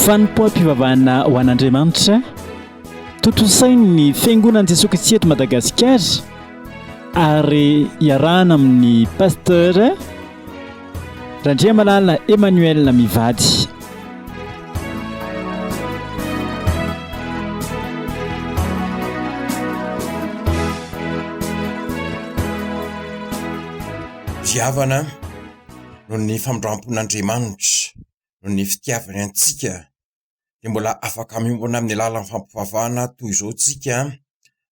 Fanompoam-pivavahana ho an'Andriamanitra, tontosain'ny Fiangonan'i Jesoa Kristy eto Madagasikara ary iarahana amin'ny Pasteur Randriamalala Emmanuel mivady. Ry havana, noho ny famindrampon'Andriamanitra, noho ny fitiavany antsika, dia mbola afaka miombona amin'ny alalan'ny fampivavahana toy izao tsika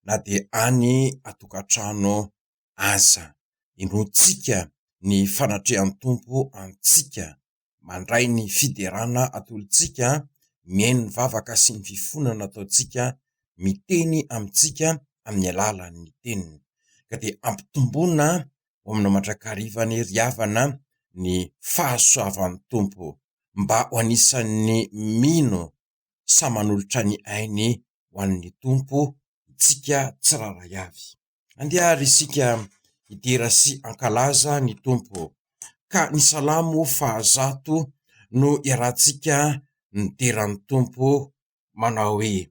na dia any an-tokantrano aza. Inoantsika ny fanatrehan'ny Tompo antsika, mandray ny fiderana atolotsika, mihaino ny vavaka sy ny fifonana ataontsika, miteny amintsika amin'ny alalan'ny teniny. Ka dia ampitomboina ho aminao mandrakariva anie ry havana ny fahasoavan'ny Tompo mba ho anisan'ny mino sa manolotra ny ainy ho an'ny Tompo isika tsirairay avy. Andeha ary isika hidera sy hankalaza ny Tompo ka ny Salamo fahazato no iarahantsika midera ny Tompo manao hoe.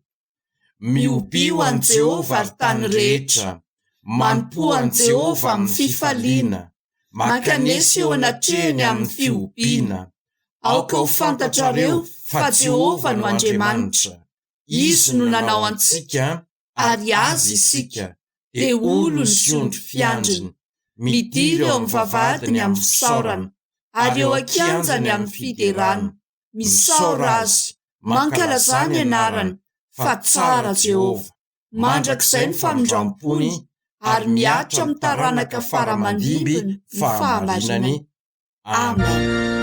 Mihobiho an'i Jehovah, ry tany rehetra, manompoa an'i Jehovah amin'ny fifaliana, mankanesa eo anatrehany amin'ny fihobiana. Aoka ho fantatrareo fa Jehovah no Andriamanitra. Izy no nanao antsika, ary Azy isika, dia olony sy ondry fiandriny. Midira eo amin'ny vavahadiny amin'ny fisaorana, ary eo an-kianjany amin'ny fiderana. Misaora Azy, mankalazà ny anarany, fa tsara Jehovah. Mandrakizay ny famindram-pony, ary mihatra amin'ny taranaka fara aman-dimby ny fahamarinany. Amen.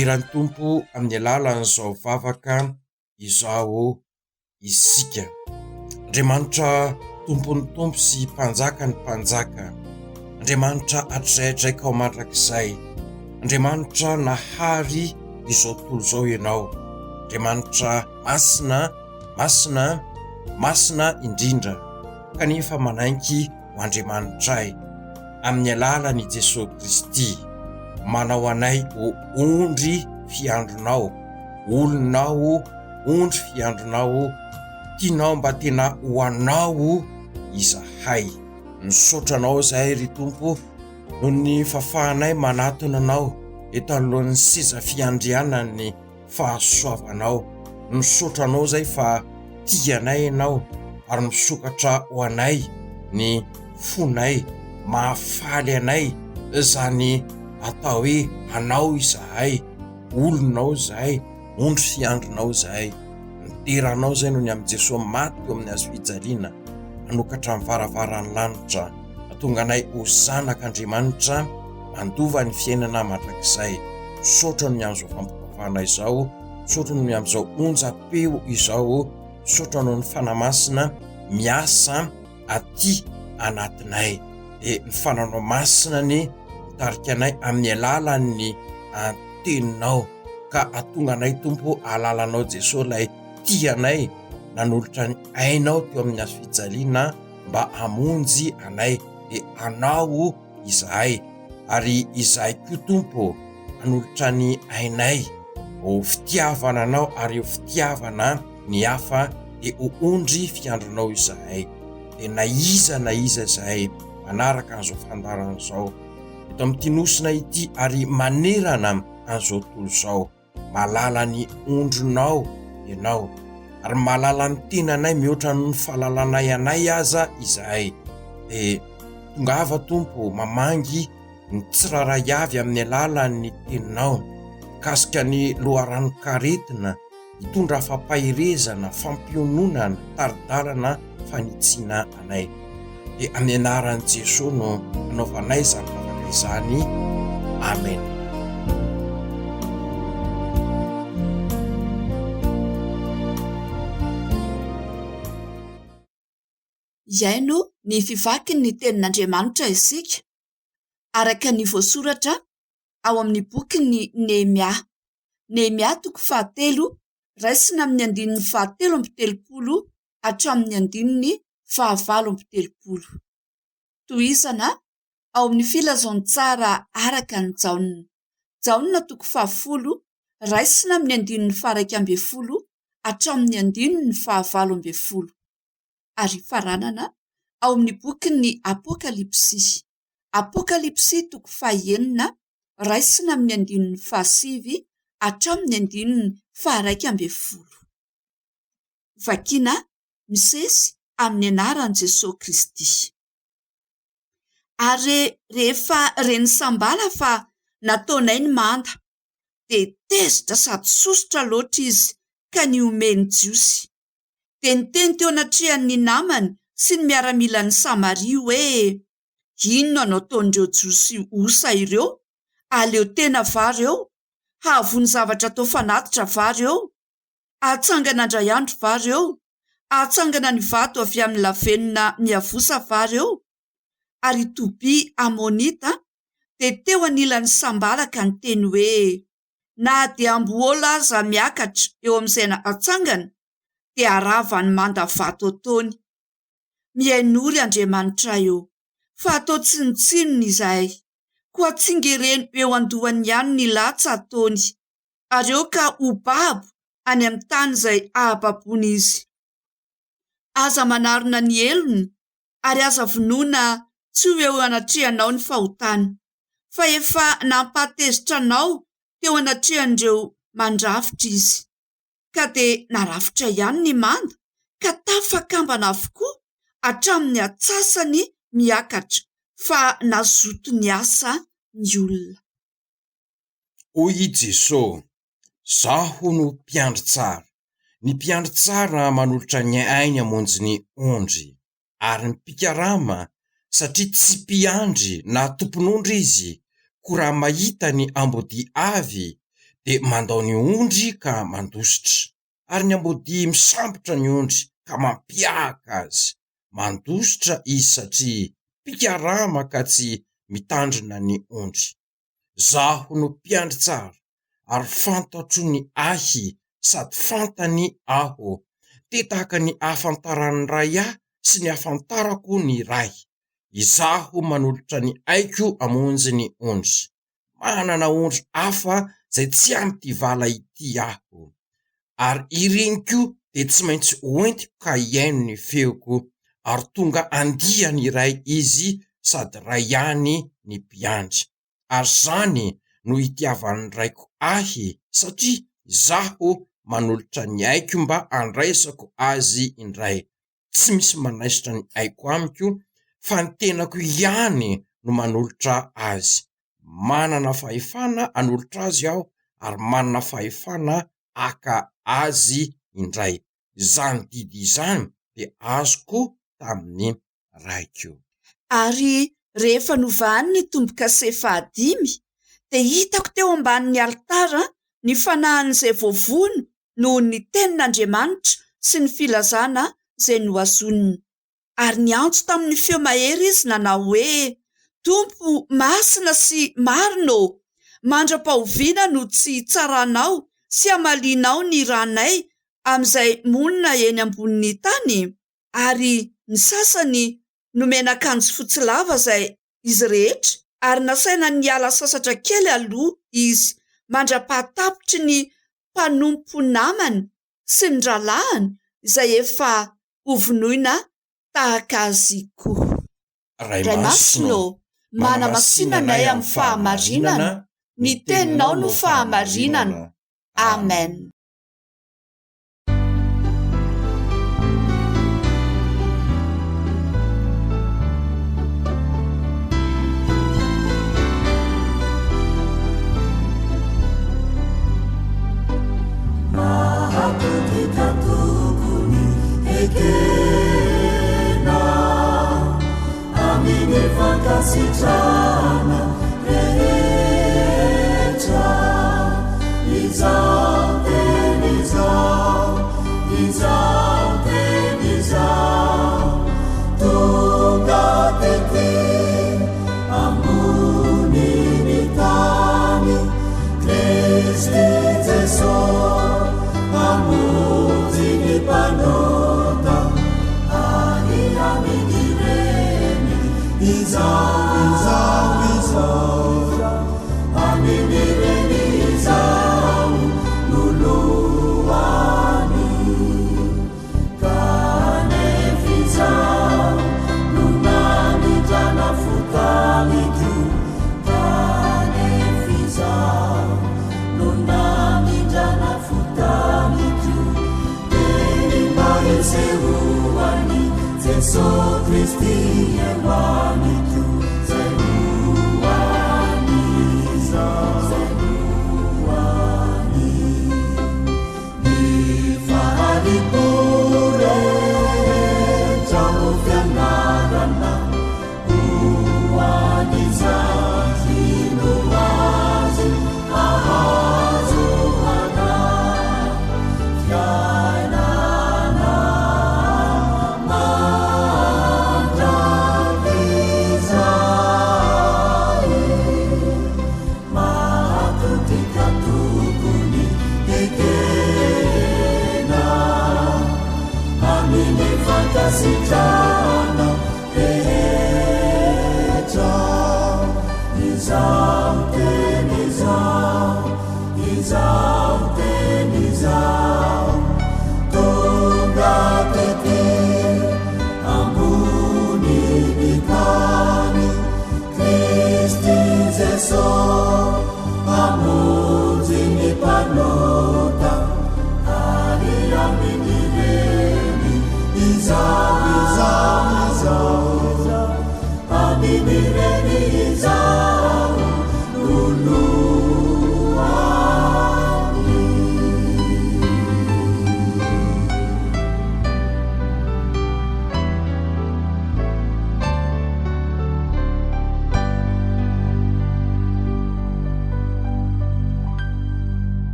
Hidiran'ny Tompo amin'ny alalan'izao vavaka izao isika. Andriamanitra Tompon'ny Tompo sy Mpanjakan'ny Mpanjaka, Andriamanitra hatrizay hatrizay ka ho mandrakizay, Andriamanitra nahary izao tontolo izao Ianao, Andriamanitra masina, masina, masina indrindra, kanefa manaiky ho Andriamanitray, amin'ny alalan'i Jesoa Kristy, manao anay ho ondry fiandronao, olonao, ondry fiandrinao, tianao mba tena ho anao izahay. Misaotra anao izahay ry Tompo noho ny fahafahanay manatona anao eto anoloan'ny seza fiandrianan'ny fahasoavanao. Misaotra anao izahay fa tia anay ianao ary misokatra ho anay ny fonay, mahafaly anay izany atao hoe anao izahay, olonao izahay. Ondry fiandrinao izahay, midera Anao izay noho ny amin'i Jesoa maty teo amin'ny hazo fijaliana, nanokatra ny varavaran'ny lanitra, nahatonga anay ho zanak'Andriamanitra, mandova ny fiainana mandrakizay. Misaotra noho ny amin'izao fampivavahana izao, misaotra noho ny amin'izao onjam-peo izao, misaotra noho ny Fanahy Masina miasa aty anatinay. Dia ny Fananao Masina anie mitarika anay amin'ny alalan'ny Teninao. Ka atonga anay Tompo ahalala Anao Jesoa ilay tia anay nanolotra ny ainao teo amin'ny hazo fijaliana mba hamonjy anay dia Anao izahay ary izahay koa Tompo hanolotra ny ainay ho fitiavana Anao ary ho fitiavana ny hafa dia ho ondry fiandrinao izahay dia na iza na iza izahay manaraka an'izao fandaharana izao eto amin'ity nosina ity ary manerana an'izao tontolo izao. Mahalala ny ondrinao ianao, ary mahalala ny tenanay mihoatra noho ny fahalalanay anay aza izahay. Dia tongava Tompo mamangy ny tsirairay avy amin'ny alalan'ny teninao mikasika ny loharanon-karetina hitondra fampaherezana, fampiononana, tari-dalana, fanitsiana anay. Dia amin'ny anaran'i Jesoa no anaovanay izany vavaka izany. Amen. Hihaino ny fivakin'ny Tenin'Andriamanitra isika, araka ny voasoratra ao amin'ny bokin'i Nehemia. Nehemia toko fahatelo, raisina amin'ny andininy fahatelo amby 30 hatramin'ny andininy fahavalo 38. Tohizana ao amin'ny Filazantsara araka an'i Jaona. Jaona toko fahafolo, raisina amin'ny andininy faha 11 hatramin'ny andininy fahavalo 18. Ary faranana ao amin'ny bokin'ny Apokalypsy. Apokalypsy toko fahenina, raisina amin'ny andininy fahasivy hatramin'ny andininy faha-11. Vakina misesy amin'ny anaran'i Jesoa Kristy. Ary rehefa ren'i Sambala fa nataonay ny manda, dia tezitra sady sosotra loatra izy ka nihomehy ny Jiosy. Dia niteny teo anatrehan'ny namany sy ny miaramilan'i Samaria hoe, Inona no ataon'ireo Jiosy osa ireo? Hahaleo tena va ireo? Hahavoa ny zavatra atao fanatitra va ireo? Hahatsangana indray andro va ireo? Hahatsangana ny vato avy amin'ny lavenona miavosa va ireo? Ary i Tobia Amonita dia teo anilan'i Sambala ka niteny hoe, Na dia ambohola aza miakatra eo amin'izay natsangana, dia harava ny manda vato ataony. Mihainoa ry Andriamanitray ô, fa atao tsinontsinona izahay, koa tsingereno eo an-dohany ihany ny latsa ataony, ary aoka ho babo any amin'ny tany izay ahababoana izy. Aza manarona ny helony, ary aza vonoina tsy ho eo anatrehanao ny fahotany, fa efa nampahatezitra anao teo anatrehan'ireo mandrafitra izy. Ka dia narafitra ihany ny manda, ka tafakambana avokoa hatramin'ny atsasany miakatra, fa nazoto niasa ny olona. Hoy i Jesoa, Zaho no mpiandry tsara. Ny mpiandry tsara manolotra ny ainy hamonjy ny ondry, ary ny mpikarama, satria tsy mpiandry na tompon'ondry izy, koa raha mahita ny ambodia avy, dia mandao ny ondry ka mandositra, ary ny ambodia misambotra ny ondry ka mampiahaka azy, mandositra izy satria mpikarama ka tsy mitandrina ny ondry. Zaho no mpiandry tsara, ary fantatro ny ahy sady fantany aho, dia tahaka ny ahafantaran'ny Ray ahy sy ny ahafantarako ny Ray. Izaho manolotra ny aiko hamonjy ny ondry. Manana ondry hafa izay tsy amin'ity vala ity aho, ary ireny koa dia tsy maintsy hoentiko ka hihaino ny feoko, ary tonga andiany iray izy sady iray ihany ny mpiandry. Ary izany no itiavan'ny Raiko Ahy, satria Izaho manolotra ny aiko mba handraisako azy indray. Tsy misy manaisotra ny aiko amiko, fa ny tenako ihany no manolotra azy. Manana fahefana hanolotra azy aho, ary manana fahefana haka azy indray. Izany didy izany dia azoko tamin'ny Raiko. Ary rehefa novahany ny tombo-kase fahadimy, dia hitako teo ambanin'ny alitara ny fanahin'izay voavono noho ny tenin'Andriamanitra sy ny filazana izay nohazoniny. Ary niantso tamin'ny feo mahery izy nanao hoe, Tompo masina sy marina ô! Mandra-pahoviana no tsy hitsaranao sy hamalianao ny ranay amin'izay monina eny ambonin'ny tany? Ary ny sasany nomena akanjo fotsy lava izay izy rehetra, ary nasaina niala sasatra kely aloha izy mandra-pahatapitry ny mpanompo namany sy ny rahalahiny izay efa hovonoina tahaka azy koa. Ray Ray Masina Masina ô, ô, manamasina anay amin'ny fahamarinana, ny Teninao no fahamarinana. Amen.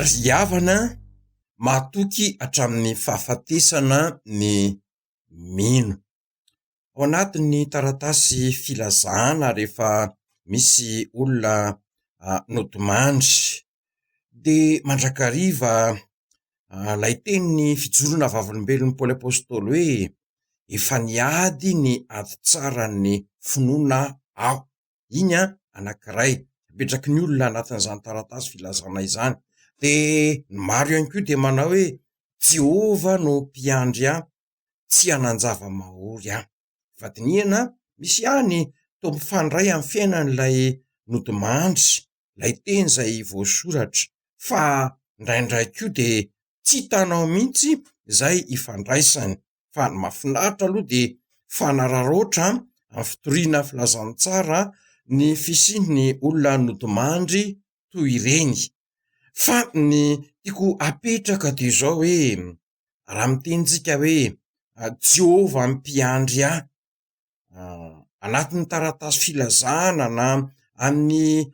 Ry havana, matoky hatramin'ny fahafatesana ny mino. Ao anatin'ny taratasy filazana rehefa misy olona nodimandry dia mandrakariva ilay tenin'ny fijoroana vavolombelon'i Paoly Apostoly hoe efa niady ny ady tsaran'ny finoana aho. Iny anankiray apetraky ny olona anatin'izany taratasy filazana izany. Dia ny maro ihany koa dia manao hoe Jehovah no mpiandry ahy tsy hanan-java-mahory aho. Fa dinihana, misy ihany toa mifandray amin'ny fiainan'ilay nodimandry, ilay teny izay voasoratra, fa indraindray koa dia tsy hitanao mihitsy izay ifandraisany. Fa ny mahafinaritra aloha dia fanararaotra amin'ny fitoriana filazantsara ny fisian'ny olona nodimandry toy ireny. Fa ny tiako apetraka dia izao hoe raha miteny tsika hoe Jehovah mpiandry ahy, anatin'ny taratasy filazana na amin'ny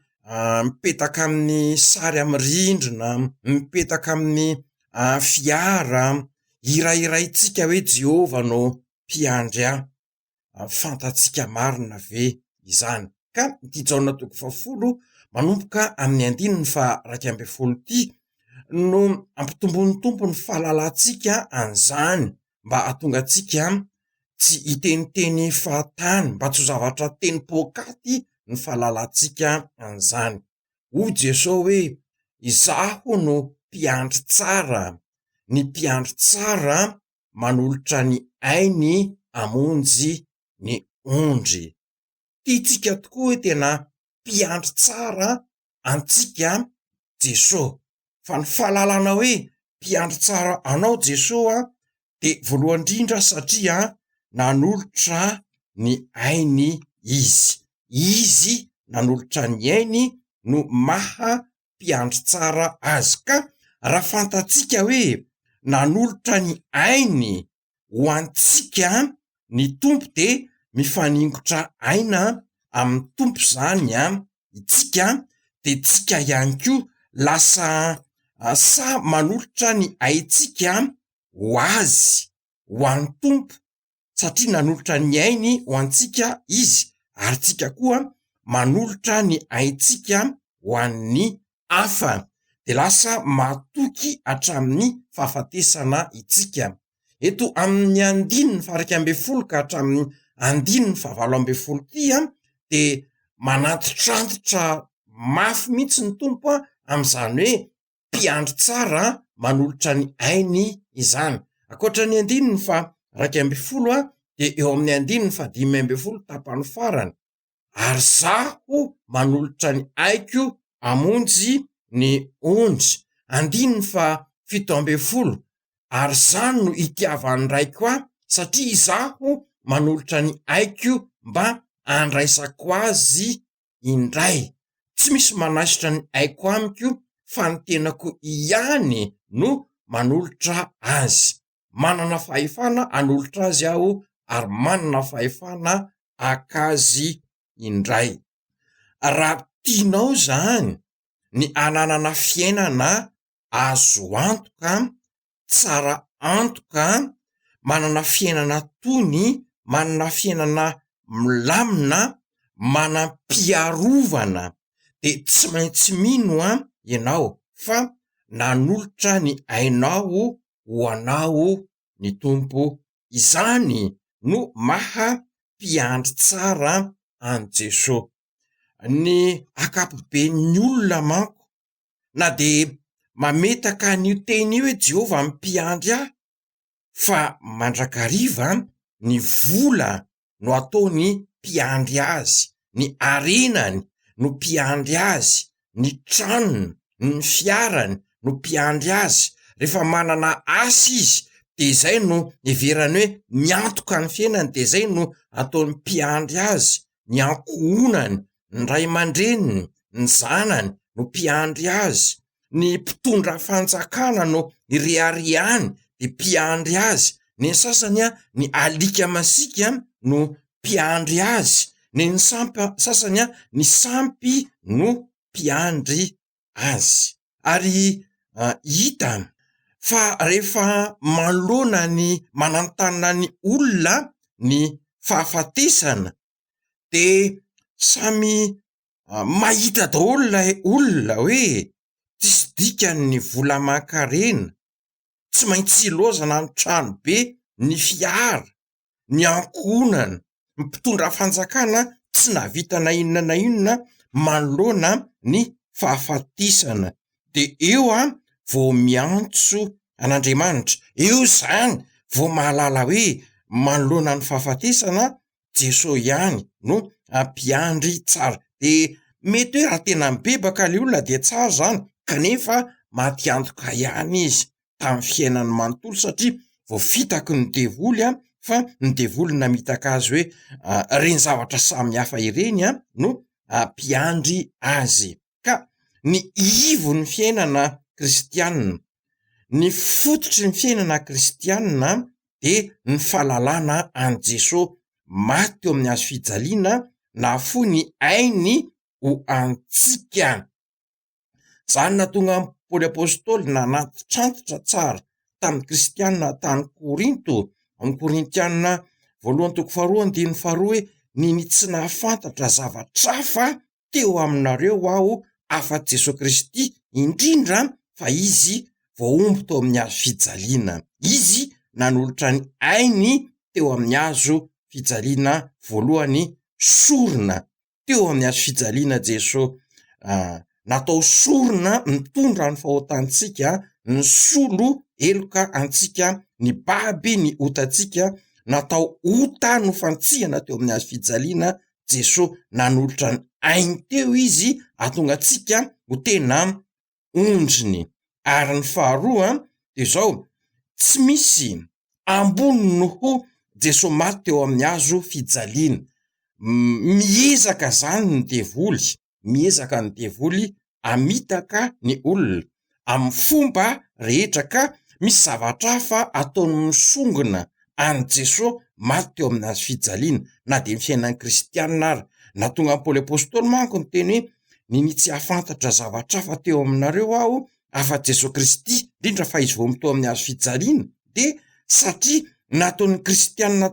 mipetaka amin'ny sary amin'ny rindrina, mipetaka amin'ny fiara, hirahiraintsika hoe Jehovah no mpiandry ahy. Fantatsika marina ve izany? Ka ity Jaona toko fahafolo. Manomboka amin'ny andininy faha-11 ity no ampitomboin'ny Tompo ny fahalalantsika an'izany mba hahatonga antsika tsy hiteniteny fahatany, mba tsy ho zavatra teny poakaty ny fahalalantsika an'izany. Hoy Jesoa hoe, Izaho no mpiandry tsara, ny mpiandry tsara manolotra ny ainy hamonjy ny ondry. Tiantsika tokoa hoe tena mpiandry tsara antsika Jesoa. Fa ny fahalalana hoe mpiandry tsara anao Jesoa dia voalohany indrindra satria nanolotra ny ainy Izy. Izy nanolotra ny ainy no maha mpiandry tsara azy. Ka raha fantatsika hoe nanolotra ny ainy ho antsika ny Tompo dia mifaningotra aina amin'ny Tompo izany itsika dia tsika ihany koa lasa sahy manolotra ny aintsika ho Azy, ho an'ny Tompo satria nanolotra ny ainy ho antsika Izy ary tsika koa manolotra ny aintsika ho an'ny hafa dia lasa matoky hatramin'ny fahafatesana itsika. Eto amin'ny andininy faha-11 ka hatramin'ny andininy faha-18 ity dia manantitrantitra mafy mihitsy ny Tompo amin'izany hoe mpiandry tsara manolotra ny ainy izany. Ankoatra ny andininy faha-11 dia eo amin'ny andininy faha-15 tapany farany ary zaho manolotra ny aiko hamonjy ny ondry. Andininy faha 17, ary izany no itiavan'ny Raiko ahy, satria izaho manolotra ny aiko mba handraisako azy indray. Tsy misy manaisotra ny aiko amiko fa ny tenako ihany no manolotra azy. Manana fahefana hanolotra azy aho ary manana fahefana haka azy indray. Raha tianao izany ny hananana fiainana azo antoka, tsara antoka, manana fiainana tony, manana fiainana milamina, manam-piarovana dia tsy maintsy mino ianao fa nanolotra ny ainao ho anao ny Tompo. Izany no maha mpiandry tsara an'i Jesoa. Ny ankapoben'ny olona manko na dia mametaka an'io teny io hoe Jehovah no mpiandry ahy fa mandrakariva ny vola no ataony mpiandry azy, ny harenany no mpiandry azy, ny tranony, ny fiarany no mpiandry azy, rehefa manana asa izy de izay no heverany hoe miantoka ny fiainany de izay no ataony mpiandry azy, ny ankohonany, ny ray aman-dreniny, ny zanany no mpiandry azy, ny mpitondra fanjakana no ireharehany de mpiandry azy, ny an'ny sasany an ny alika masiaka no mpiandry azy, ny an'ny samp- sasany an ny sampy no mpiandry azy. Ary hita fa rehefa manoloana ny mananontanona ny olona ny fahafatesana de samy Mahita daholo ilay olona hoe tsisy dikany ny vola aman-karena, tsy maintsy ilaozana ny trano be, ny fiara, ny ankohonana, ny mpitondra fanjakana tsy nahavita na inona na inona manoloana ny fahafatesana, de eo vao miantso an'Andriamanitra, eo izany vao mahalala hoe manoloana ny fahafatesana Jeso ihany no hampiandry tsara. De mety hoe raha tena mibebaka le olona de tsara zany kanefa maty antoka ihany izy tamin'ny fiainany manontolo satria voafitaky ny devoly an, fa ny devoly namitaka azy hoe ireny zavatra samihafa ireny an no hampiandry azy. Ka ny ivon'ny fiainana kristianina, ny fototry ny fiainana kristianina dia ny fahalalana an'i Jesoa maty teo amin'ny hazo fijaliana nahafoy ny ainy ho antsika. Izany nahatonga an'i Paoly Apostoly nanantitrantitra tsara tamin'ny kristianina tany Korinto, amin'ny Korintianina voalohany toko faharoa andininy faharoa hoe ny ny tsy nahafantatra zavatra hafa. teo aminareo aho afa-tsy Jesoa Kristy, indrindra fa Izy voahombo teo amin'ny hazo fijaliana. Izy nanolotra ny ainy teo amin'ny hazo fijaliana voalohany sorona teo amin'ny hazo fijaliana Jesoa. Natao sorona mitondra ny fahotantsika, nisolo heloka antsika, nibaby ny otantsika, natao ota nofantsihana teo amin'ny hazo fijaliana Jesoa. Nanolotra ny ainy teo Izy hahatonga antsika ho tena ondriny. Ary ny faharoa dia izao, tsy misy ambony noho Jesoa maty teo amin'ny hazo fijaliana. Miezaka izany ny devoly, miezaka ny devoly hamitaka ny olona amin'ny fomba rehetra ka misy zavatra hafa ataony misongona an'i Jesoa maty teo amin'ny hazo fijaliana na dia ny fiainan'ny kristianina ary. Nahatonga an'i Paoly Apostoly manko niteny hoe ninia tsy hahafantatra zavatra hafa teo aminareo aho afa-tsy Jesoa Kristy, indrindra fa izy vao mitoa amin'ny hazo fijaliana, dia satria nataon'ny kristianina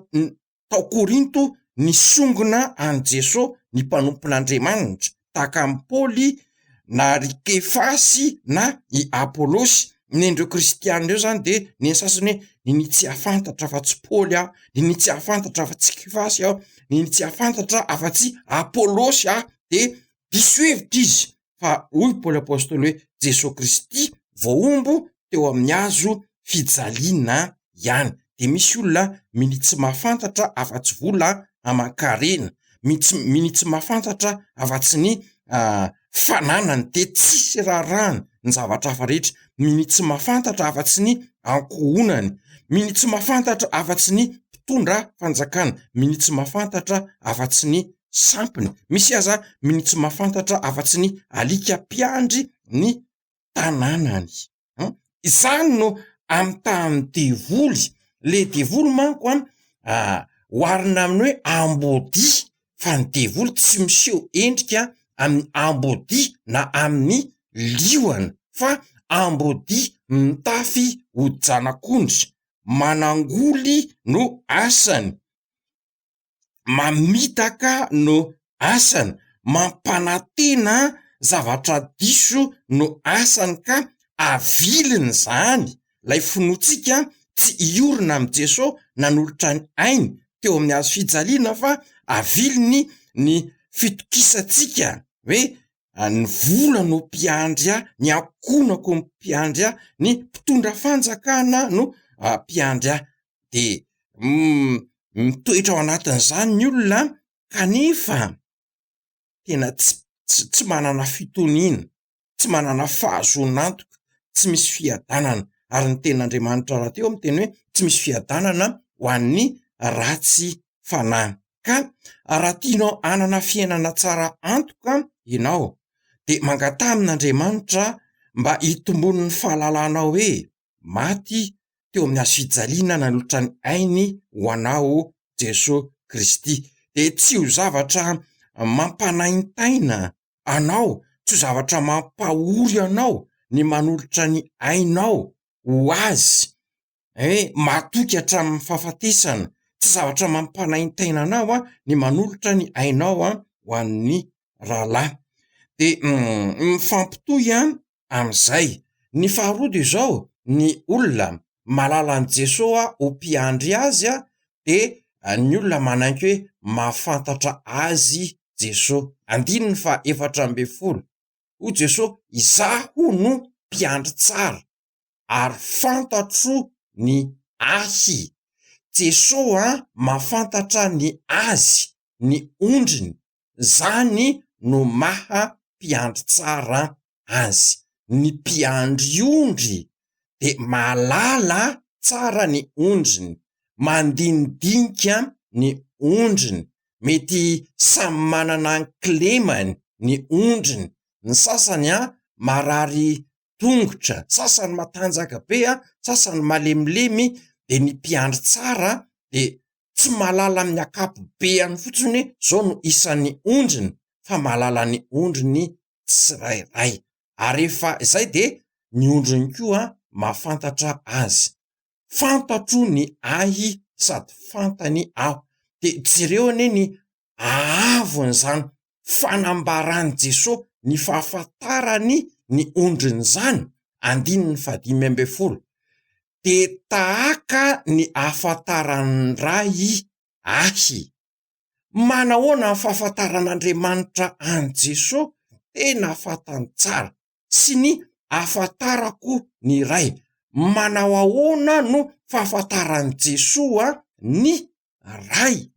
tao Korinto nisongona an'i Jesoa ny mpanompon'Andriamanitra, tahaka an'i Paoly na ry Kefasy na i Apolosy. Ny an'ireo kristianina ireo izany dia ny an'ny sasany hoe ninia tsy hahafantatra afa-tsy Paoly aho, ninia tsy hahafantatra afa-tsy Kefasy aho, ninia tsy hahafantatra afa-tsy Apolosy aho, dia diso hevitra izy fa hoy Paoly Apostoly hoe Jesoa Kristy voahombo teo amin'ny hazo fijaliana ihany. Dia misy olona minia tsy mahafantatra afa-tsy vola aman-karena, minia tsy mahafantatra afa-tsy ny fananany dia tsisy raharahany ny zavatra hafa rehetra, minia tsy mahafantatra afa-tsy ny ankohonany, minia tsy mahafantatra afa-tsy ny mpitondra fanjakana, minia tsy mahafantatra afa-tsy ny sampiny, misy aza minia tsy mahafantatra afa-tsy ny alika mpiandry ny tanànany. Izany no amitahan'ny devoly, le devoly manko an oharina amin'ny hoe ambodia fa ny devoly tsy miseho endrika amin'ny ambodia na amin'ny liona fa ambodia mitafy hodi-janak'ondry, manangoly no asany. mamitaka no asany, mampanantena zavatra diso no asany ka aviliny izany ilay finoantsika tsy hiorina amin'i Jesoa nanolotra ny ainy teo amin'ny hazo fijaliana fa aviliny ny fitokisantsika hoe ny vola no mpiandry ahy, ny ankohonako no mpiandry ahy, ny mpitondra fanjakana no mpiandry ahy. De mitoetra ao anatin'izany ny olona kanefa tena tsy tsy manana fitoniana, tsy manana fahazoan'antoka, tsy misy fiadanana ary ny tenin'Andriamanitra rahateo miteny hoe tsy misy fiadanana ho an'ny ratsy fanahy. Ka raha tianao hanana fiainana tsara antoka ianao de mangataha amin'Andriamanitra mba hitombon'ny fahalalanao hoe maty teo amin'ny hazo fijaliana nanolotra ny ainy ho anao Jesoa Kristy. Dia tsy ho zavatra mampanaintaina anao, tsy ho zavatra mampahory anao ny manolotra ny ainao ho Azy, hoe matoky hatramin'ny fahafatesana, tsy zavatra mampanaintaina anao ny manolotra ny ainao ho an'ny rahalahy. Dia mifampitohy amin'izay. Ny faharoa dia izao, ny olona mahalala an'i Jesoa ho mpiandry azy dia ny olona manaiky hoe mahafantatra azy Jesoa. Andininy faha 14, hoy Jesoa, Izaho no mpiandry tsara ary fantatro ny ahy. Jesoa mahafantatra ny azy, ny ondriny, Zany no maha mpiandry tsara azy. Ny mpiandry ondry de mahalala tsara ny ondriny, mandinidinika ny ondriny, mety samy manana ny kilemany ny ondriny, ny sasany an marary tongotra, sasany matanjaka be an, sasany malemilemy, de ny mpiandry tsara de tsy mahalala amin'ny ankapobeany fotsiny hoe zao no isan'ny ondriny fa mahalala ny ondriny tsirairay ary rehefa izay dia ny ondriny koa mahafantatra azy. Fantatro ny ahy sady fantany aho. Dia jereo anie ny haavon'izany. fanambaran'i Jesoa ny fahafantarany ny ondriny izany, andininy fahadimy ambin'ny folo, dia tahaka ny ahafantaran'ny Ray ahy. Manahoana ny fahafantaran'Andriamanitra an'i Jesoa? Tena fantany tsara sy ny ahafantarako ny Ray. Manao ahoana no fahafantaran'i Jesoa ny Ray?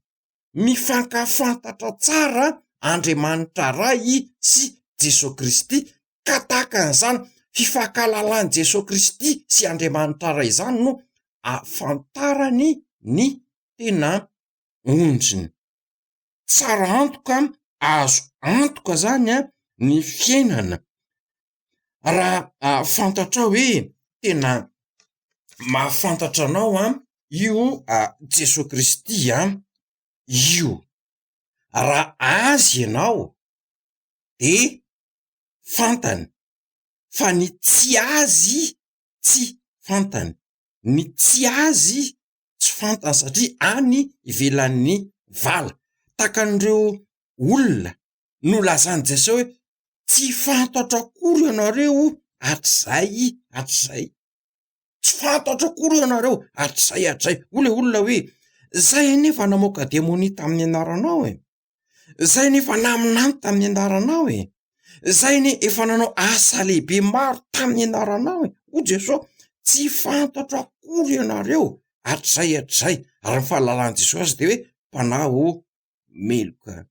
Mifankafantatra tsara Andriamanitra Ray sy Jesoa Kristy ka tahaka an'izany fifankahalalan'i Jesoa Kristy sy Andriamanitra Ray izany no ahafantarany ny tena ondriny. Tsara antoka, azo antoka zany an ny fiainana raha fantatrao hoe tena mahafantatra anao an io Jesoa Kristy an io. Raha azy ianao de fantany fa ny tsy azy tsy fantany, ny tsy azy tsy fantany satria any ivelan'ny vala. Tahaka an'ireo olona nolazan'i Jesosy hoe tsy fantatro akory ianareo hatrizay hatrizay. Tsy fantatro akory ianareo hatrizay hatrizay. Hoy ilay olona hoe zay anefa namoaka demonia tamin'ny anaranao e. Zay anie efa naminany tamin'ny anaranao e! Zay anie efa nanao asa lehibe maro tamin'ny anaranao e! Hoy Jesoa, tsy fantatro akory ianareo hatrizay hatrizay. Ary ny fahalalan'i Jesoa azy dia hoe mpanao meloka.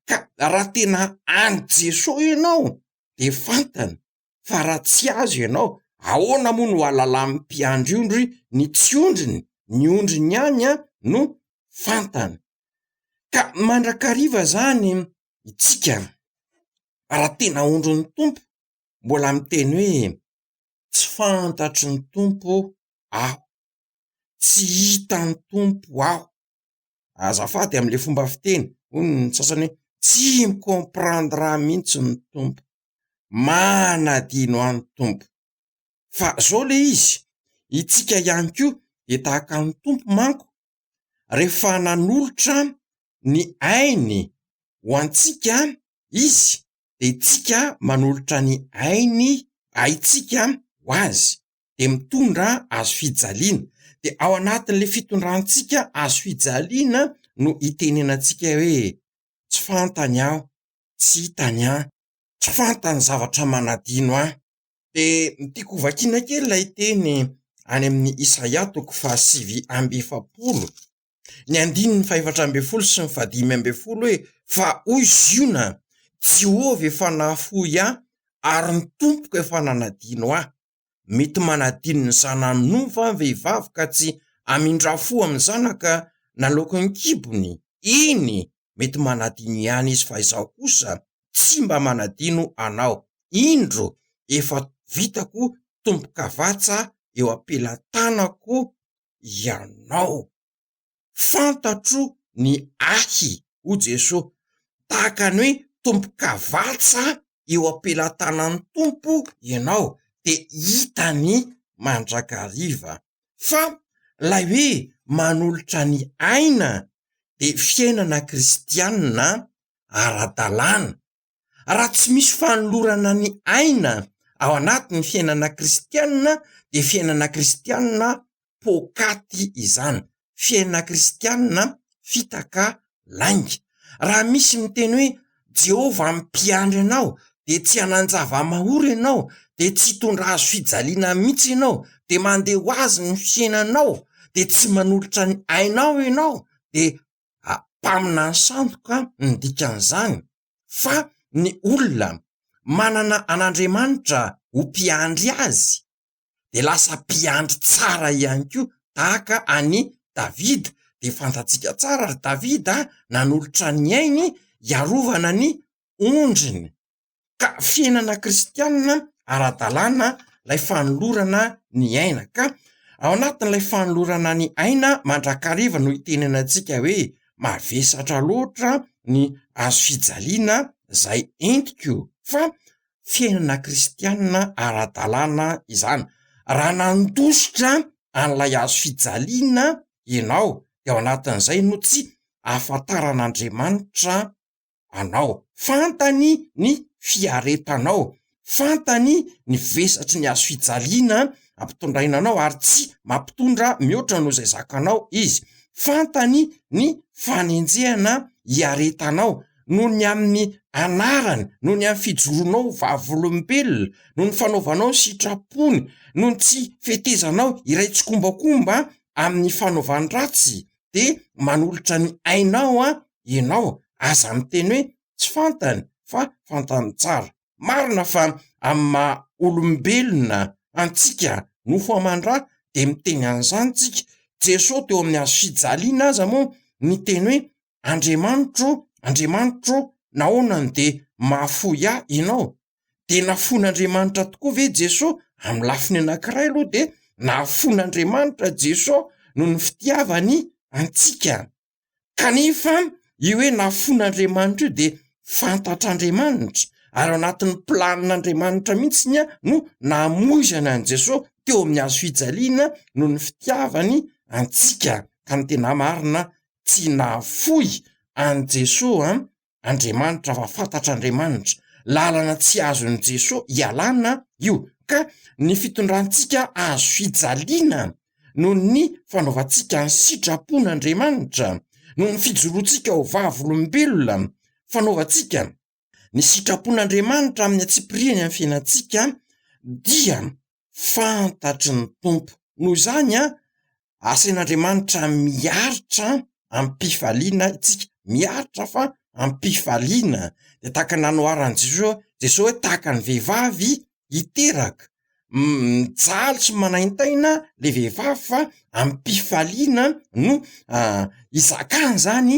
Ka raha tena an'i Jesoa ianao dia fantany fa raha tsy azy ianao, ahoana moa no hahalalan'ny mpiandry ondry ny tsy ondriny? Ny ondriny ihany no fantany. Ka mandrakariva zany itsika raha tena ondrin'ny Tompo mbola miteny hoe tsy fantatry ny Tompo aho, tsy hitan'ny Tompo aho, azafady am'le fomba fiteny hoy ny sasany hoe tsy mi-comprendre ahy mihitsy ny Tompo, manadino ahy ny Tompo. Fa zao le izy, itsika ihany koa de tahaka ny Tompo manko rehefa nanolotra ny ainy ho antsika izy de itsika manolotra ny ainy aintsika ho azy de mitondra hazo fijaliana de ao anatin'le fitondrantsika hazo fijaliana no itenenantsika hoe tsy fantany aho, tsy hitany aho, tsy fantany zavatra manadino ahy. Dia tiako hovakiana kely ilay teny any amin'ny Isaia toko faha-49, ny andininy faha-14 sy ny faha-15 hoe, Fa hoy Ziona, Jehovah efa nahafoy ahy, ary ny Tompoko efa nanadino ahy. Mety manadino ny zanany nono va ny vehivavy ka tsy hamindra fo amin'ny zanaka naloaky ny kibony? Eny, mety manadino ihany izy, fa izaho kosa tsy mba manadino anao. Indro, efa vitako tombokavatsa eo am-pelatanako ianao. Fantatro ny ahy, hoy Jesoa. Tahaka ny hoe tombokavatsa eo am-pelatanan'ny Tompo ianao, dia hitany mandrakariva. Fa ilay hoe manolotra ny aina dia fiainana kristianina ara-dalàna. Raha tsy misy fanolorana ny aina ao anatin'ny fiainana kristianina dia fiainana kristianina poakaty izany, fiainana kristianina fitaka lainga. Raha misy miteny hoe Jehovah mpiandry anao dia tsy hanan-java-mahory ianao, dia tsy hitondra hazo fijaliana mihitsy ianao, dia mandeha ho azy ny fiainanao, dia tsy manolotra ny ainao ianao, dia mpaminany sandoka ny dikan'izany fa ny olona manana an'Andriamanitra ho mpiandry azy dia lasa mpiandry tsara ihany koa tahaka an'i Davida, dia fantatsika tsara ry Davida nanolotra ny ainy hiarovana ny ondriny. Ka fiainana kristianina ara-dalàna ilay fanolorana ny aina ka ao anatin'ilay fanolorana ny aina mandrakariva no itenena antsika hoe mavesatra loatra ny hazo fijaliana izay entiko fa fiainana kristianina ara-dalàna izany. Raha nandositra an'ilay hazo fijaliana ianao de ao anatin'izay no tsy ahafantaran'Andriamanitra. anao, fantany ny fiaretanao, fantany ny vesatry ny hazo fijaliana ampitondraina anao ary tsy mampitondra mihoatra noho izay zakanao izy, fantany ny fanenjehana iaretanao noho ny amin'ny anarany, noho ny amin'ny fijoroanao ho vavolombelona, noho ny fanaovanao ny sitrapony, noho ny tsy fetezanao hiray tsikombakomba amin'ny fanaovan-dratsy dia manolotra ny ainao an ianao, aza miteny hoe tsy fantany fa fantany tsara. Marina fa amin'ny maha olombelona antsika nofo aman-dra dia miteny an'izany tsika, Jesoa teo amin'ny hazo fijaliana aza moa niteny hoe Andriamanitro, Andriamanitro, nahoana no dia mahafoy ahy ianao? Dia nafoin'Andriamanitra tokoa ve Jesoa? Amin'ny lafiny anankiray aloha dia nahafoin'Andriamanitra Jesoa noho ny fitiavany antsika. Kanefa io hoe nafoin'Andriamanitra io dia fantatr'Andriamanitra ary ao anatin'ny planin'Andriamanitra mihitsy no namoizana an'i Jesoa teo amin'ny hazo fijaliana noho ny fitiavany antsika. Ka ny tena marina tsy nahafoy an'i Jesoa Andriamanitra fa fantatr'Andriamanitra, lalana tsy azon'i Jesoa ialana io, ka ny fitondrantsika azo fijaliana noho ny fanaovantsika ny sitrapon'Andriamanitra, noho ny fijoroantsika ho vavolombelona, fanaovantsika ny sitrapon'Andriamanitra amin'ny antsipiriany amin'ny fiainantsika dia fantatry ny Tompo. Noho izany an, asain'Andriamanitra miaritra am-pifaliana isika, miaritra fa am-pifaliana, de tahaka ny nanoharan'i Jesoa, Jesoa hoe tahaka ny vehivavy hiteraka, mijaly sy manaintaina le vehivavy fa am-pifaliana no hizakany zany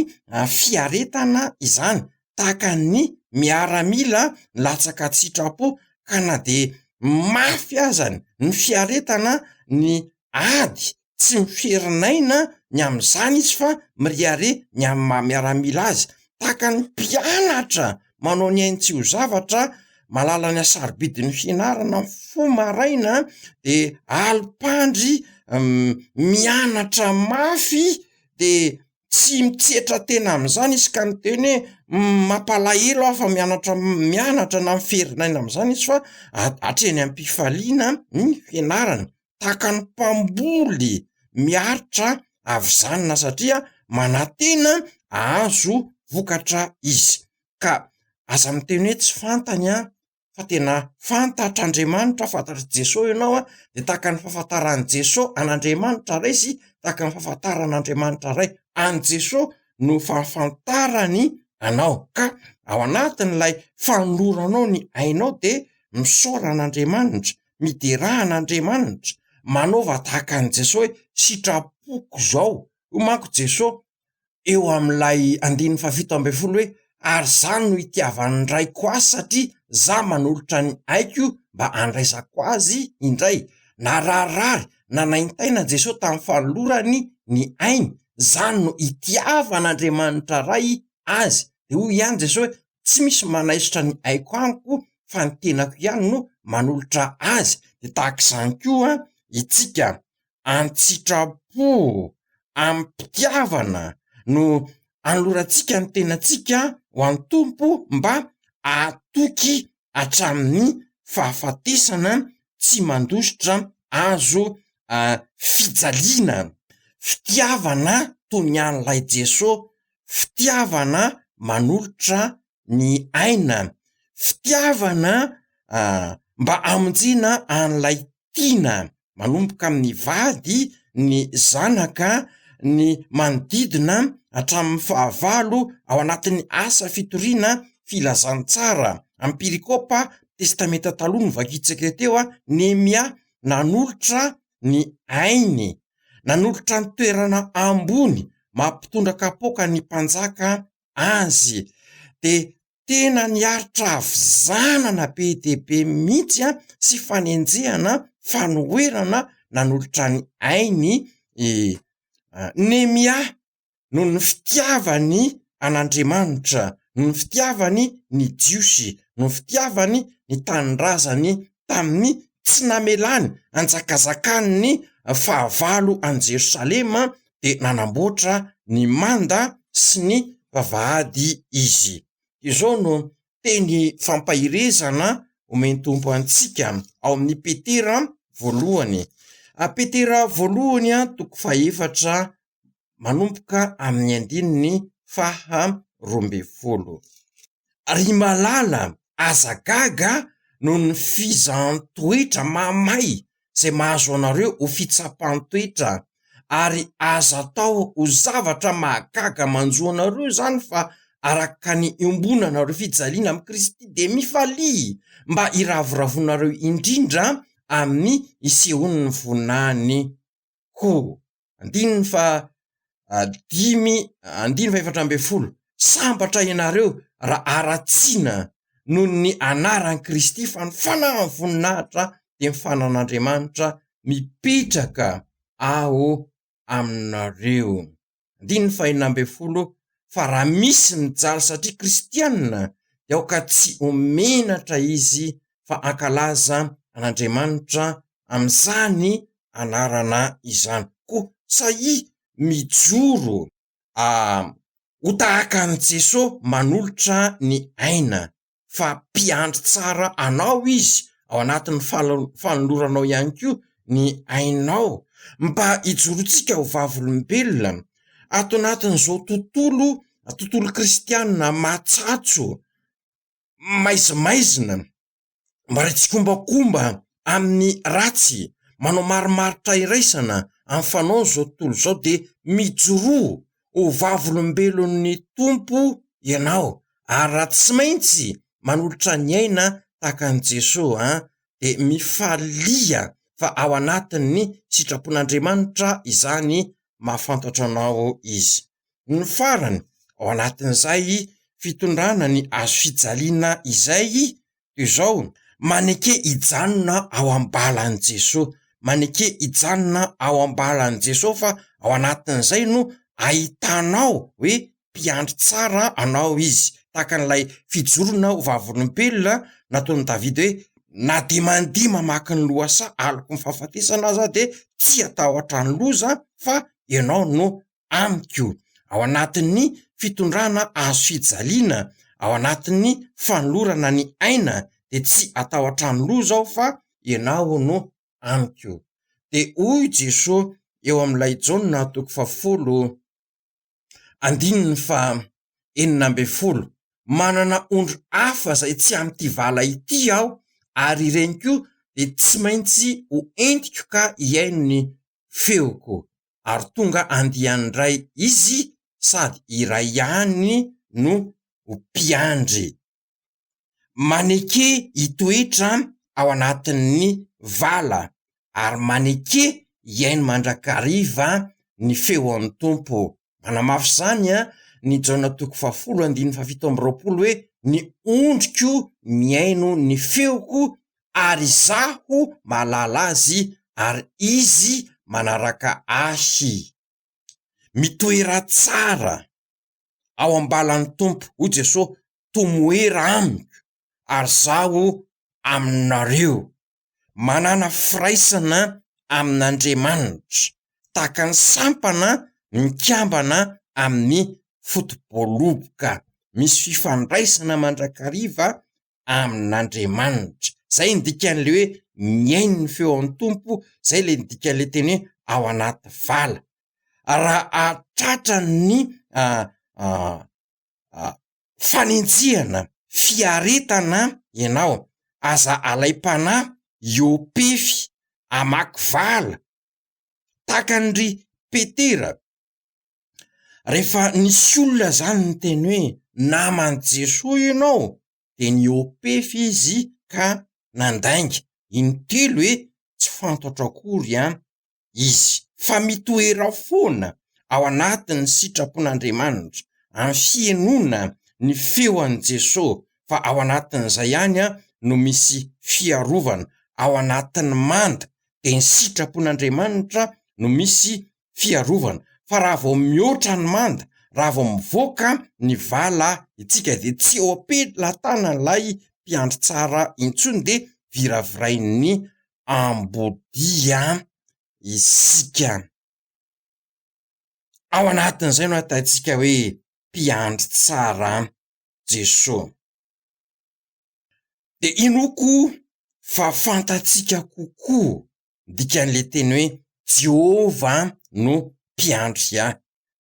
fiaretana izany, tahaka ny miaramila nilatsaka an-tsitrapo ka na dia mafy aza ny fiaretana ny ady tsy miferin'aina ny amin'izany izy fa mirehareha ny amin'ny maha miaramila azy, tahaka ny mpianatra manao ny ainy tsy ho zavatra, mahalala ny hasarobidin'ny fianarana mifoha maraina de alim-pandry mianatra mafy de tsy mitsetra tena amin'izany izy ka miteny hoe mampalahelo aho fa mianatra mianatra na miferinaina amin'izany izy fa hatreny am-pifaliana ny fianarana, tahaka ny mpamboly miaritra havizanina satria manantena hahazo vokatra izy, ka aza miteny hoe tsy fantany an! fa tena fantatr'Andriamanitra, fantatr'i Jesoa ianao an, de tahaka ny fahafantaran'i Jesoa an'Andriamanitra Ray sy tahaka ny fahafantaran'Andriamanitra Ray an'i Jesoa no fahafantarany anao, ka ao anatin'ilay fanoloranao ny ainao de misaora an'Andriamanitra, miderà an'Andriamanitra, manaova tahaka an'i Jesoa hoe sitrapoko izao, hoy manko Jesoa eo amin'ilay andininy fahafito ambin'ny folo hoe ary izany no itiavan'ny Raiko ahy satria za manolotra ny aiko mba handraisako azy indray. Nararirary, nanaintaina Jesoa tamin'ny fanolorany ny ainy, izany no itiavan'Andriamanitra Ray azy. Dia hoy ihany Jesoa hoe tsy misy manaisotra ny aiko amiko fa ny tenako ihany no manolotra azy. Dia tahaka izany koa isika an-tsitrapo, amim-pitiavana no anolorantsika ny tenantsika ho an'ny Tompo mba hahatoky hatramin'ny fahafatesana tsy mandositra azo fijaliana. Fitiavana toy ny an'ilay Jesoa, fitiavana manolotra ny aina, fitiavana mba hamonjena an'ilay tiana, manomboka amin'ny vady, ny zanaka, ny manodidina hatramin'ny fahavalo ao anatin'ny asa fitoriana filazantsara. Amin'ny perikopa Testamenta Taloha novakintsika teo, Nehemia nanolotra ny ainy, nanolotra ny toerana ambony maha-mpitondra kapoaka ny mpanjaka azy. Dia tena niaritra havizanana be dia be mihitsy sy fanenjehana, fanoherana nanolotra ny ainy i Nehemia noho ny fitiavany an'Andriamanitra, noho ny fitiavany ny Jiosy, noho ny fitiavany ny tanindrazany tamin'ny tsy namelany hanjakazakan'ny fahavalo an'i Jerosalema dia nanamboatra ny manda sy ny vavahady izy. Izao no teny fampaherezana omen'ny Tompo antsika ao amin'ny Petera voalohany. Petera voalohany toko fahefatra manomboka amin'ny andininy faha 12. Ry malala, aza gaga noho ny fizahan-toetra mahamay izay mahazo anareo ho fitsapan-toetra, ary aza atao ho zavatra mahagaga manjo anareo izany fa araka ny iombonanareo fijaliana amin'i Kristy dia mifalia mba hiravoravoanareo indrindra amin'ny hisehoan'ny voninahiny koa. Andininy faha dimy andininy fahefatra ambin'ny folo, Sambatra ianareo raha haratsiana noho ny anaran'i Kristy fa ny fanahin'ny voninahitra dia ny fanan'Andriamanitra mipetraka ao aminareo. Andininy fahenina ambin'ny folo, Fa raha misy mijaly satria kristiana dia aoka tsy ho menatra izy fa hankalaza an'Andriamanitra amin'izany anarana izany. Koa sahia mijoro ho tahaka an'i Jesoa manolotra ny aina fa mpiandry tsara anao Izy ao anatin'ny fanoloranao ihany koa ny ainao mba hijorontsika ho vavolombelona ato anatin'izao tontolo tontolo kristianina matsatso maizimaizina miray tsikombakomba amin'ny ratsy, manao marimaritra iraisana amin'ny fanaon'izao tontolo izao dia mijoroa ho vavolombelon'ny Tompo ianao ary raha tsy maintsy manolotra ny aina tahaka an'i Jesoa dia mifalia fa ao anatin'ny sitrapon'Andriamanitra izany mahafantatra anao Izy. Ny farany, ao anatin'izay fitondrana ny hazofijaliana izay toy izao, maneke hijanona ao am-balan'i Jesoa, maneke hijanona ao am-balan'i Jesoa fa ao anatin'izay no ahitanao hoe mpiandry tsara anao Izy, tahaka an'ilay fijoroana ho vavolombelona nataon'i Davida hoe na dia mandia mamaky ny lohasaha aloky ny fahafatesana aza aho dia tsy hatahotra ny loza fa ianao no amiko, ao anatin'ny fitondrana hazo fijaliana, ao anatin'ny fanolorana ny aina dia tsy hatahotra ny loza aho fa ianao no amiko. Dia hoy Jesoa eo amin'ilay Jaona toko fahafolo andininy faha 16, manana ondry hafa izay tsy amin'ity vala ity aho ary ireny koa dia tsy maintsy ho entiko ka hihaino ny feoko. ary tonga andiany indray izy sady iray ihany no ho mpiandry. Maneke hitoetra ao anatin'ny vala ary maneke hihaino mandrakariva ny feon'ny Tompo. Manamafy izany ny Jaona toko fahafolo andininy fahafito amby roapolo hoe ny ondriko mihaino ny feoko ary izaho mahalala azy ary izy manaraka ahy. Mitoera tsara ao am-balan'ny Tompo, hoy Jesoa, tomoera amiko ary izaho aminareo. Manàna firaisana amin'Andriamanitra, tahaka ny sampana mikambana amin'ny foto-boaloboka. Misy fifandraisana mandrakariva amin'Andriamanitra. Zay ny dikan'le hoe mihaino ny feon'ny Tompo, zay le dikan'le teny hoe ao anaty vala. Raha tratra ny fanenjehana, fiaretana ianao, aza alaim-panahy hihoa-pefy, hamaky vala, tahaka an-dry Petera. Rehefa nisy olona zany niteny hoe naman'i Jesoa ianao de nihoa-pefy izy ka nandainga intelo hoe tsy fantatro akory an izy fa mitoera foana ao anatin'ny sitrapon'Andriamanitra amin'ny fihenoana ny feon'i Jesoa fa ao anatin'izay ihany an no misy fiarovana, ao anatin'ny manda de ny sitrapon'Andriamanitra no misy fiarovana fa raha vao mihoatra ny manda, raha vao mivoaka ny vala itsika dia tsy eo am-pelatanan'ilay mpiandry tsara intsony dia viravirain'ny ambodia isika. Ao anatin'izay no ahitantsika hoe mpiandry tsara. Jesoa. Dia inoako fa fantatsika kokoa ny dikan'ilay teny hoe Jehovah no mpiandry ahy.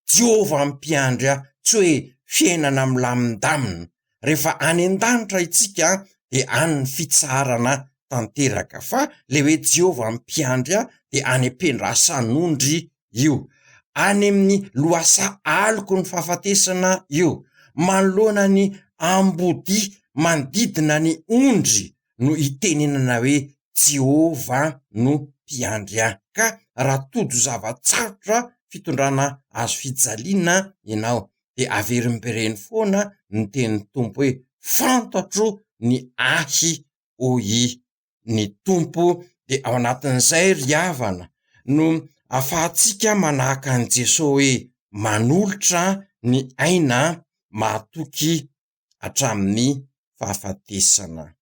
Jehovah mpiandry ahy, tsy hoe fiainana milamindamina. Rehefa any an-danitra isika dia any ny fitsaharana tanteraka. Fa ilay hoe Jehovah mpiandry ahy dia any am-piandrasan'ondry io. Any amin'ny lohasaha aloky ny fahafatesana io. Manoloana ny ambodia manodidina ny ondry no itenenana hoe Jehovah no mpiandry ahy. Ka raha tojo zava-tsarotra fitondrana hazo fijaliana ianao dia averimbereno foana ny tenin'ny Tompo hoe fantatro ny ahy hoy ny Tompo. Dia ao anatin'izay ry havana no afahantsika manahaka an'i Jesoa hoe manolotra ny aina mahatoky hatramin'ny fahafatesana.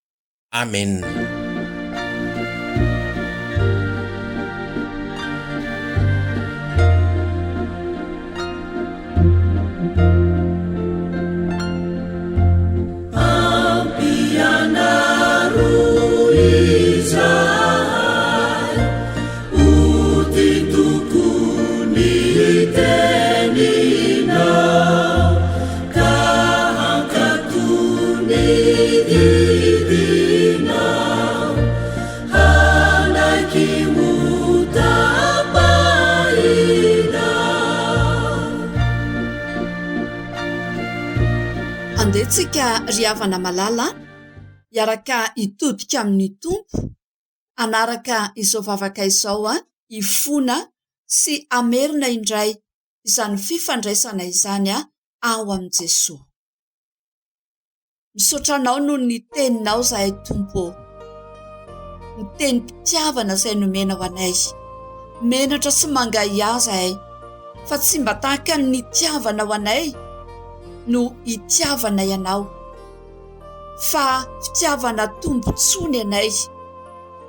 Amen. Andeha tsika ry havana malala hiaraka hitodika amin'ny Tompo hanaraka izao vavaka izao hifona sy hamerina indray izany fifandraisana izany ao amin'i Jesoa. Misaotra Anao noho ny Teninao izahay Tompo ô. Ny tenim-pitiavana izay nomenao anay. Menatra sy mangahiahy izahay fa tsy mba tahaka ny nitiavanao anay no itiavanay Anao. Fa fitiavana tombontsoa ny anay,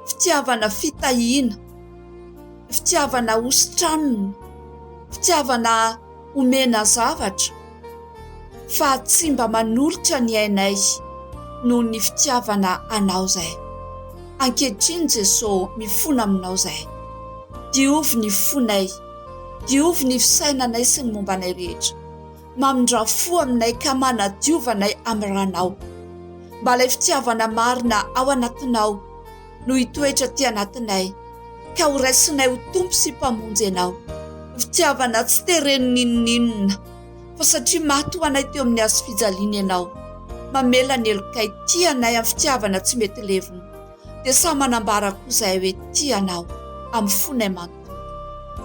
fitiavana fitahiana, fitiavana hositranina, fitiavana omena zavatra fa tsy mba manolotra ny ainay noho ny fitiavana Anao izahay. Ankehitriny Jeso mifona Aminao izahay. Diovy ny fonay, diovy ny fisainanay sy ny momba anay rehetra. Mamindrà fo aminay ka manadiova anay amin'ny ranao. Mba ilay fitiavana marina ao anatinao no hitoetra aty anatinay ka ho raisinay ho Tompo sy Mpamonjy Ianao. Fitiavana tsy teren'inon'inona fa satria maty ho anay teo amin'ny hazo fijaliana Ianao. Mamela ny helokay, tia anay amin'ny fitiavana tsy mety levona. Dia samy manambara koa izahay hoe tia Anao amin'ny fonay manontolo.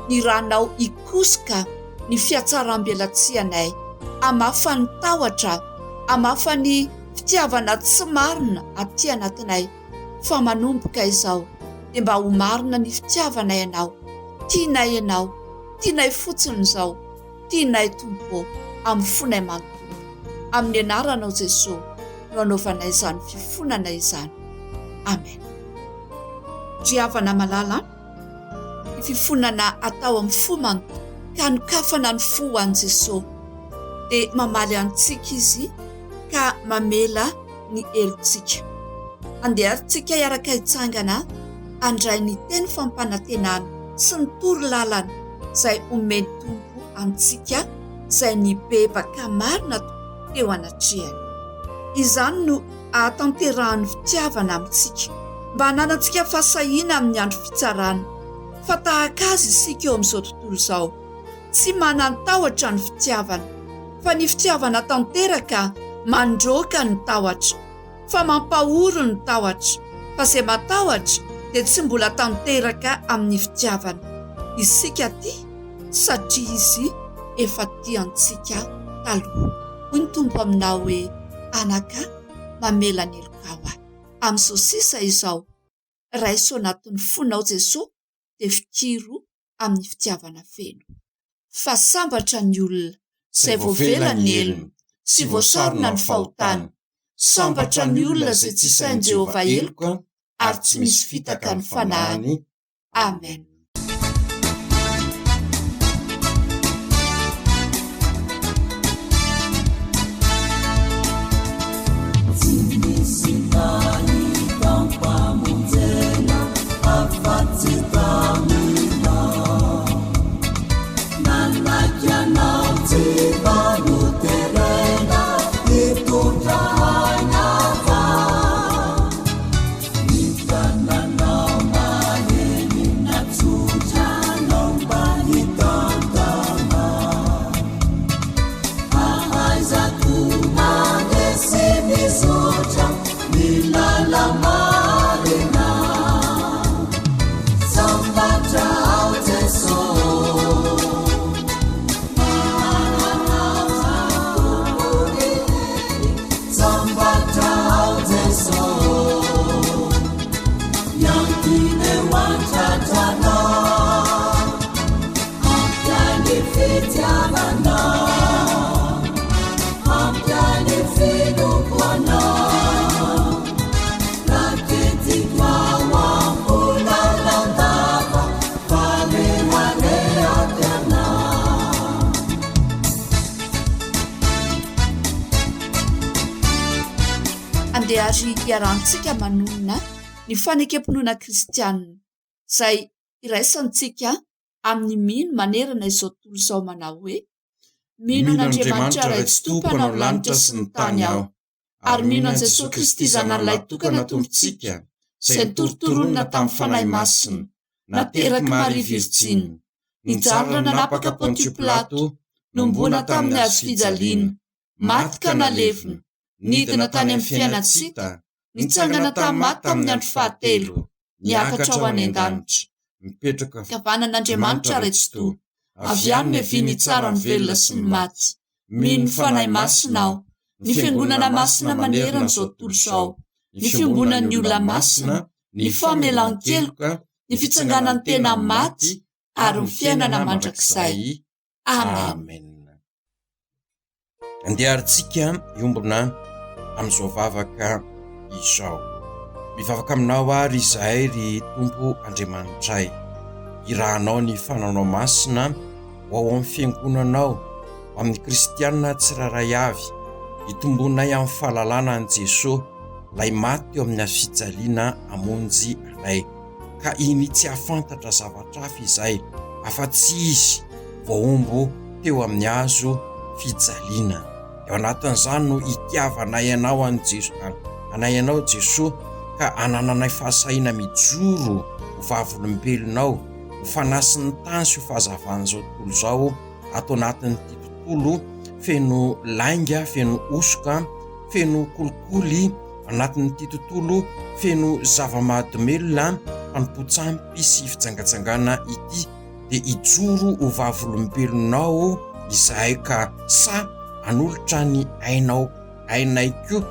Ny ranao hikosoka ny fihatsaram-belatsihanay, hamafa ny tahotra, hamafa ny fitiavana tsy marina aty anatinay. Fa manomboka izao dia mba ho marina ny fitiavanay anao. Tianay ianao. Tianay fotsiny izao. Tianay Tompo ô, amin'ny fonay manontolo. Amin'ny anaranao Jesoa no anaovanay izany fifonana izany. Amen. Ry havana malala an! Ny fifonana atao amin'ny fo manontolo ka anokafana ny fo ho an'i Jesoa dia mamaly antsika Izy ka mamela ny helotsika. Andeha ary tsika hiaraka hitsangana handray ny teny fampanantenana sy ny toro lalana izay omen'ny Tompo antsika izay nibebaka marina teo anatrehany. Izany no ahatanterahan'ny fitiavana amintsika, mba hananantsika fahasahiana amin'ny andro fitsarana, fa tahaka Azy isika eo amin'izao tontolo izao. Tsy manan-tahotra ny fitiavana, fa ny fitiavana tanteraka mandroaka ny tahotra, fa mampahory ny tahotra, fa izay matahotra dia tsy mbola tanteraka amin'ny fitiavana. Isika tia satria Izy efa tia antsika taloha. Hoy ny Tompo aminao hoe, Anaka, mamela ny helokao Aho. Amin'izao sisa izao, raiso anatin'ny fonao Jesoa dia fikiro amin'ny fitiavana feno. Fa sambatra ny olona izay voavela ny helony sy voasarona ny fahotany. Sambatra ny olona izay tsy isain'i Jehovah heloka ary tsy misy fitaka ny fanahiny. Amen. Andeha àry hiarahantsika manonona ny fanekempinoana kristianina izay iraisantsika amin'ny mino manerana izao tontolo izao manao hoe, Mino an'Andriamanitra Ray Tsitoha Mpanao ny lanitra sy ny tany aho, ary mino an'i Jesoa Kristy Zanany Lahitokana Tompontsika, izay nitorontoronina tamin'ny Fanahy Masina, naterak'i Maria Virjiny, nijaly raha nanapaka Pontio Pilato, nohomboana tamin'ny hazo fijaliana, maty ka nalevina, nidina tany amin'ny fiainan-tsy hita, nitsangana tamin'ny maty tamin'ny andro fahatelo, niakatra ho any an-danitra, mipetraka Ankavanan'Andriamanitra Ray Tsitoha, avy any niaviany hitsara ny velona sy ny maty. Mino ny Fanahy Masina aho, ny Fiangonana masina manerana izao tontolo izao, ny fiombonan'ny olona masina, ny famelan-keloka, ny fitsanganan'ny tena amin'ny maty ary ny fiainana mandrakizay. Amen. Andeha ary tsika hiombona amin'izao vavaka izao. Mivavaka aminao ary izahay ry Tompo Andriamanitray. Irahanao ny fananao masina ho ao amin'ny fiangonanao, ho amin'ny kristiana tsirairay avy, hitombonay amin'ny fahalalana an'i Jesoa, ilay maty teo amin'ny hazo fijaliana hamonjy anay. Ka iny tsy hahafantatra zavatra hafa izahay afa-tsy Izy voahombo teo amin'ny hazo fijaliana. Ao anatin'izany no itiavanay Anao an'i Jesoa, anay Anao Jesoa, ka anananay fahasahiana mijoro ho vavolombelonao, ho fanasin'ny tany sy ho fahazavan'izao tontolo izao ato anatin'ity tontolo feno lainga, feno hosoka, feno kolikoly, anatin'ity tontolo feno zava-mahadomelina, fanompoan-tsampy sy fijangajangana ity. dia hijoro ho vavolombelonao izahay ka sahy hanolotra ny ainao ainay koa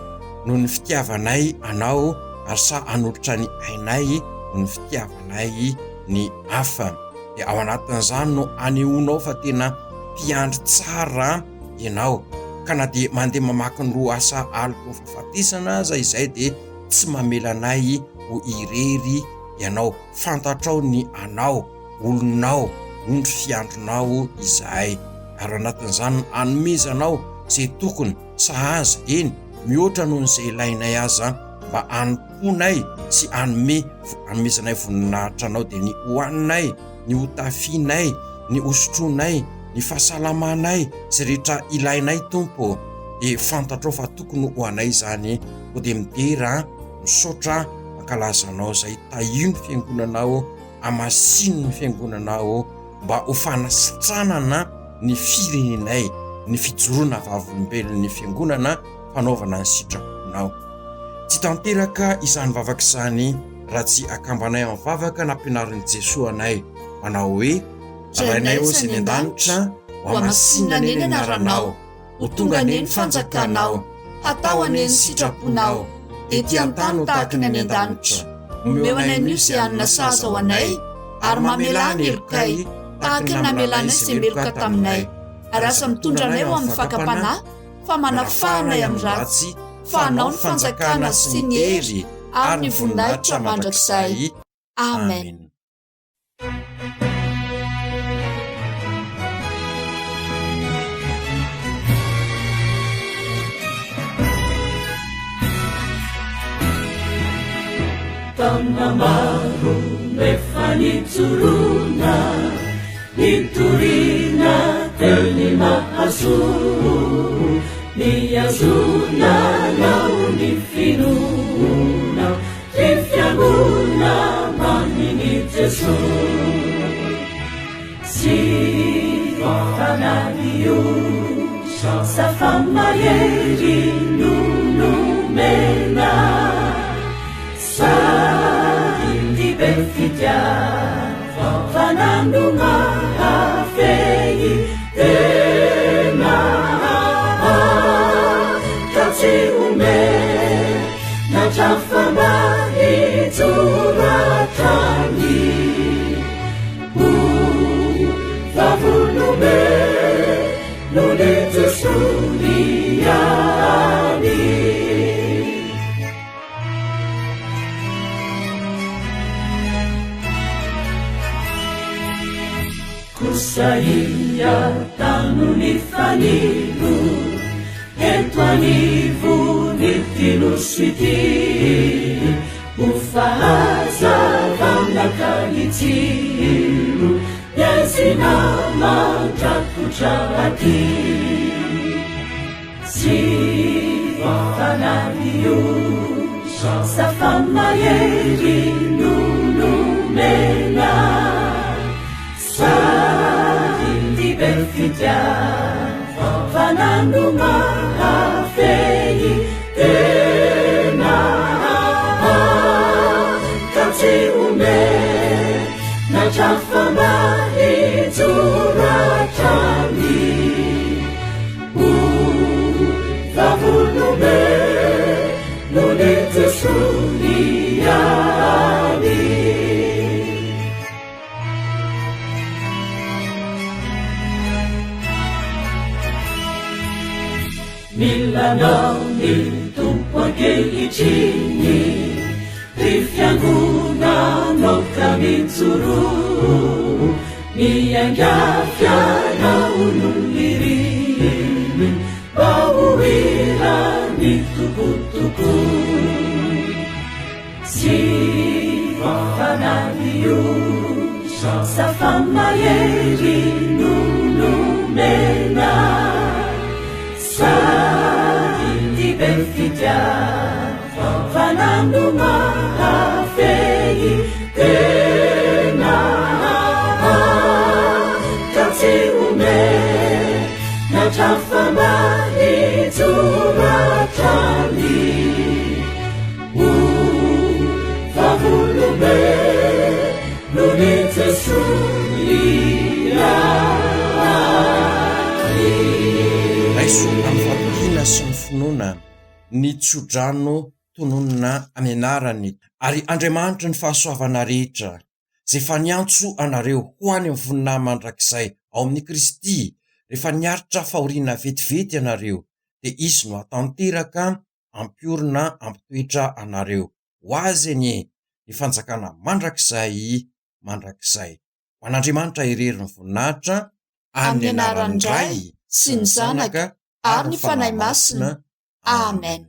noho ny fitiavanay anao ary sahy hanolotra ny ainay noho ny fitiavanay ny hafa. Dia ao anatin'izany no anehoanao fa tena mpiandry tsara ianao ka na dia mandeha mamaky ny lohasaha aloky ny fahafatesana aza izay dia tsy mamela anay ho irery ianao. Fantatrao ny anao, olonao, ondry fiandrinao izahay, ary ao anatin'izany no anomezanao izay tokony, sahaza, eny, mihoatra noho izay ilainay aza, mba hanompoanay sy hanome, hanomezanay voninahitra anao, dia ny hohaninay, ny hotafianay, ny hosotroinay, ny fahasalamanay, izay rehetra ilainay, Tompo ô, dia fantatrao fa tokony ho anay izany, koa dia midera, misaotra, mankalaza anao izay tahio ny fiangonanao, hamasino ny fiangonanao mba ho fanasitranana ny firenenay, ny fijoroana vavolombelon'ny fiangonana, fanaovana ny sitraponao. Tsy tanteraka izany vavaka izany raha tsy akambanay amin'ny vavaka nampianarin'i Jesoa anay, manao hoe, Rainay ô izay any an-danitra, ho hamasinina anie ny anaranao. Ho tonga anie ny fanjakanao, hatao anie ny sitraponao, ety an-tany ho tahaka ny any an-danitra. Omeo anay anio izay hanina sahaza ho anay, ary mamelà ny helokay, tahaka ny namelanay izay meloka taminay. Ary aza mitondra anay ho amin'ny fakam-panahy, fa manafaha anay amin'ny ratsy, fa Anao ny fanjakana sy ny hery ary ny voninahitra mandrakizay. Amen. Taona maro efa nijoroana, nitoriana teo ny mahasoa, nihazona nao ny finoana. Ry fiangonana mamin'i Jesoa Sy fanahy Safa mahery no nomena Sady be fitiavana no mahafehy tena Ka tsy omenatra fa mba hijoro hatrany Ho vavolombelon'i Jesoa ihany. Kosa ia tano ny fanilo eto anivon'ity nosy. Miroso ity ho fahazavana ka hitsilo ny aizina mandrakotra aty. Tsy fanahy Safa-mahery no nomena Sady be fitiavana no mahafehy tena Ka tsy omenatra fa mba hijoro hatrany Ho vavolombelon'i Jesoa ihany. Mila anao ny Tompo ankehitriny, ry fiangonanao ka mijoroa. Miaingavy anao no niriny mba ho hiran'ny Tompo tokoa. Tsy fanahy io safa-mahery no nomena sady be fitiavana no mahafehy tena ka tsy omenatra fa mba hijoro hatrany ho vavolombelon'i Jesoa ihany. Raiso amin'ny fatokiana sy ny finoana ny tsodrano tononina amin'ny anarany, ary Andriamanitry ny fahasoavana rehetra, izay efa niantso anareo ho any amin'ny voninahy mandrakizay ao amin'i Kristy, rehefa niaritra fahoriana vetivety ianareo, dia Izy no hahatanteraka, hampiorina, hampitoetra anareo. Ho Azy anie ny fanjakana mandrakizay mandrakizay. Ho an'Andriamanitra irery ny voninahitra, Amin'ny anaran'ny Ray sy ny Zanaka ary ny Fanahy Masina. Amen.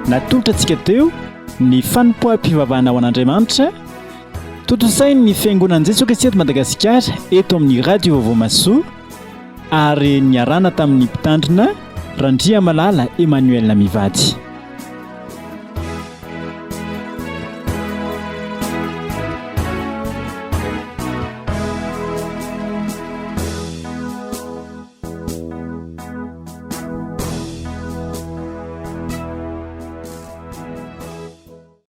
Natolotra antsika teo ny fanompoam-pivavahana ho an'Andriamanitra tontosain'ny Fiangonan'i Jesoa Kristy eto Madagasikara eto amin'ny Radio Vaovao Mahasoa ary niarahana tamin'ny mpitandrina Randriamalala Emmanuel mivady.